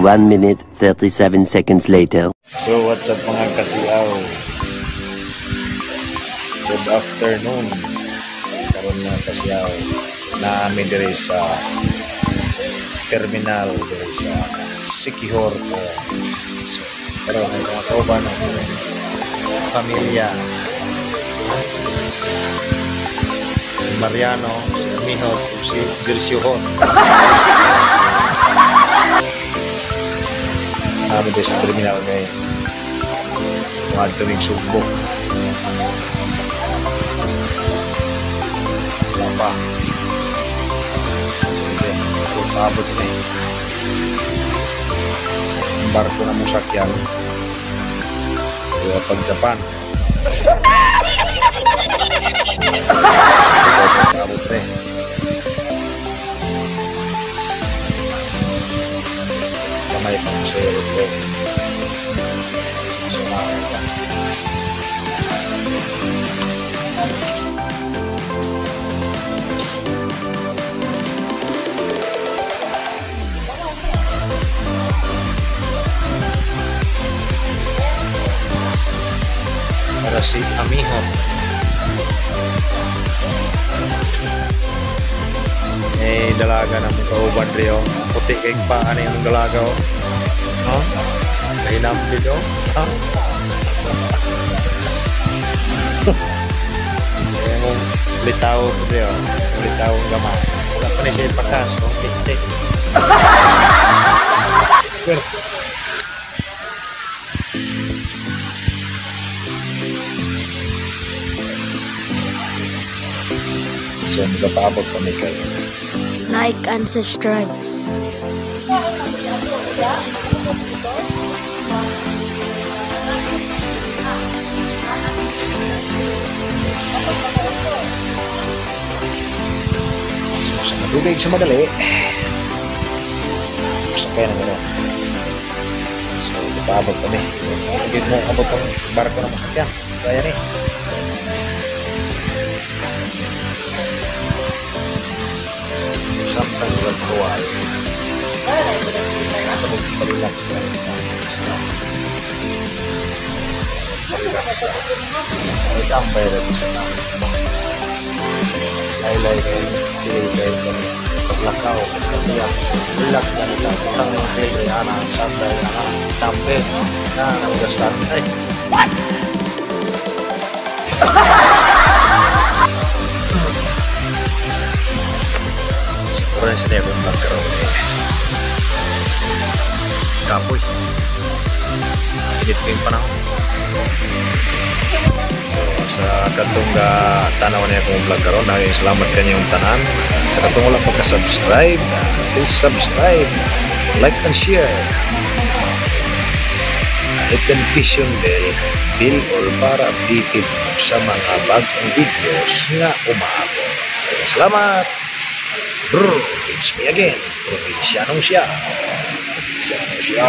1 minute, 37 seconds later. So what's up, mga kasiaw? Good afternoon. Karon, mga kasiaw, naa mi diri sa terminal diri sa Siquijor po. So, karon ay mga kauban ng pamilya. Si Mariano, si Amihot, ug si Dirsyuhon. Naa mi diri sa terminal kay muadto mig Sugbo. Wala pa. Sige, paabot sila eh. Ang barko na mong sakyan. Kaya pag Japan. Paabot rin. Kamay pang sero ko. Sumama ka. Para si Amihot. Eh, dalaga na mong kauban rin, oh. Puti kay pa, ano yung dalaga, oh. No? Kahinambi, oh. Ha? Eh, mong litaw rin, oh. Litaw ang gamay. Wala pa ni siya ipakas, oh. Pitik. Pero, so, nagpaabot pa mi kayo. Like and subscribe. So, sa madugay sa madali, sakay na meron. So, nagpaabot pa mi. Lagyan mo abot ang barko na masakyan. Kaya ni. Samtang nagkuwal. Basta magpalilak. Ay, tambay rin sa Laylay kayo, pili kayo paglakaw, pagkatiyak, relax na nila, butang ng pili, ana, santay, ana, tampe, na, namugastan. Ay! What? Siguro na sila yung vlog karon eh. Kapoy. Init ko yung panahon. So, sa katong tanaw niya akong vlog karon, daghang salamat kanyong tanan. Sa katong wala pa ka-subscribe, please subscribe, like and share. Hit the notification bell, bell all para updated sa mga bagong videos nga umaabot. Salamat! Brr, it's me again, Provincianong siya. Provincianong siya.